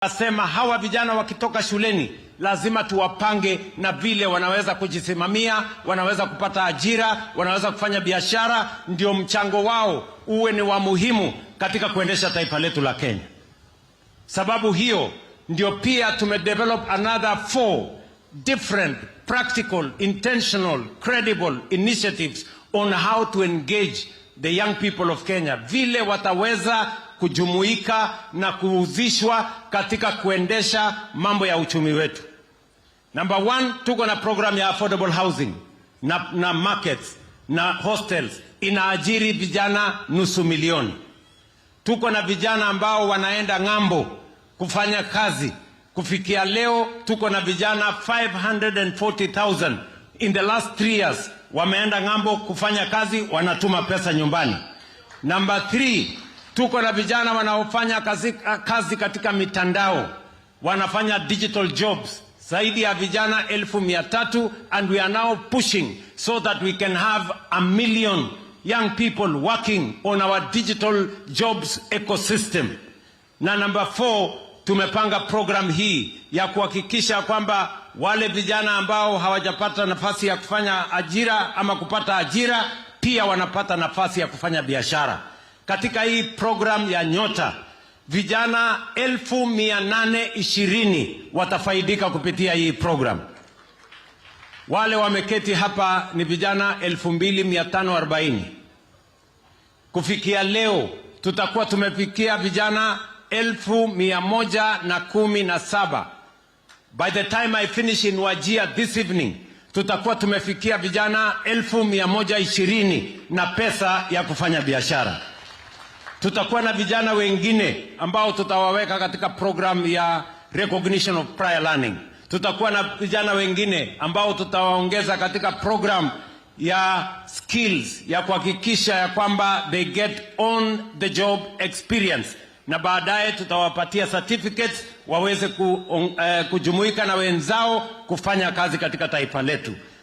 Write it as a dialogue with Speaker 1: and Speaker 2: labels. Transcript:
Speaker 1: Asema hawa vijana wakitoka shuleni lazima tuwapange na vile wanaweza kujisimamia, wanaweza kupata ajira, wanaweza kufanya biashara, ndio mchango wao uwe ni wa muhimu katika kuendesha taifa letu la Kenya. Sababu hiyo ndio pia tumedevelop another four different practical, intentional, credible initiatives on how to engage the young people of Kenya, vile wataweza kujumuika na kuhusishwa katika kuendesha mambo ya uchumi wetu. Number one, tuko na program ya affordable housing na markets na hostels, inaajiri vijana nusu milioni. Tuko na vijana ambao wanaenda ng'ambo kufanya kazi. Kufikia leo tuko na vijana 540,000 in the last 3 years wameenda ng'ambo kufanya kazi, wanatuma pesa nyumbani. Number three, tuko na vijana wanaofanya kazi katika mitandao, wanafanya digital jobs zaidi ya vijana 300,000, and we are now pushing so that we can have 1 million young people working on our digital jobs ecosystem. Na number four, tumepanga program hii ya kuhakikisha kwamba wale vijana ambao hawajapata nafasi ya kufanya ajira ama kupata ajira pia wanapata nafasi ya kufanya biashara. Katika hii program ya Nyota, vijana 820,000 watafaidika kupitia hii program. Wale wameketi hapa ni vijana 2540. Kufikia leo tutakuwa tumefikia vijana 117,000. By the time I finish in Wajir this evening, tutakuwa tumefikia vijana 120,000 na pesa ya kufanya biashara. Tutakuwa na vijana wengine ambao tutawaweka katika program ya recognition of prior learning. Tutakuwa na vijana wengine ambao tutawaongeza katika program ya skills ya kuhakikisha ya kwamba they get on the job experience, na baadaye tutawapatia certificates waweze kujumuika na wenzao kufanya kazi katika taifa letu.